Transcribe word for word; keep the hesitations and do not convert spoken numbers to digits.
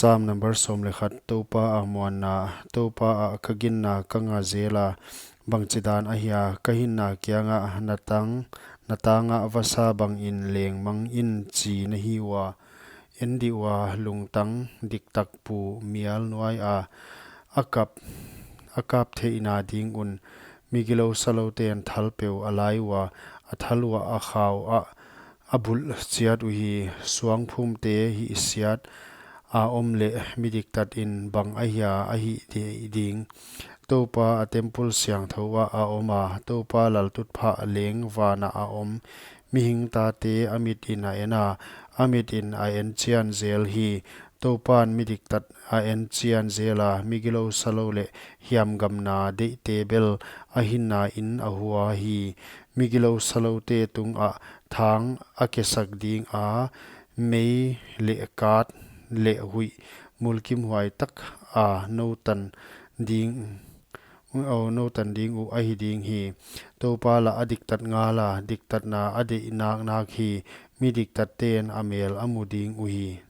Sam number sawm leh khat. Toupa a muanna. Toupa ah ka ginna ka nga zel a, bangchidan ahia? Ka hinna kiangah na tang, na tangah vasa bangin leng mang in chi na hi ua. En dih ua, lungtang diktak pu mial nuai a, a kap, a kap theihna ding un. Migilou salouten thal peu a lai ua, a thal ua a khau ah a bulh chiat uhi. Suangphumte hihsiat a om leh midiktat in bang ahia a hih di-, ding? Toupa a temple siangthou ah a om a, Toupa laltutphah leng van ah a om. Mihing tate a mit in a en a, a mit in a enchian zel hi. Toupan midiktat a enchian zel a, migilou salou leh hiamgamna deihte bel a hinna in a hua hi. Migilou saloute tungah thang a kesak ding a, mei leh kat leh huih mulkimhuai tak a noutan ding, oh, noutan ding uh ahi ding hi. Toupa lah a diktat ngal a, diktatna a deih naknak hi. Midiktatten a mel a mu ding uhi.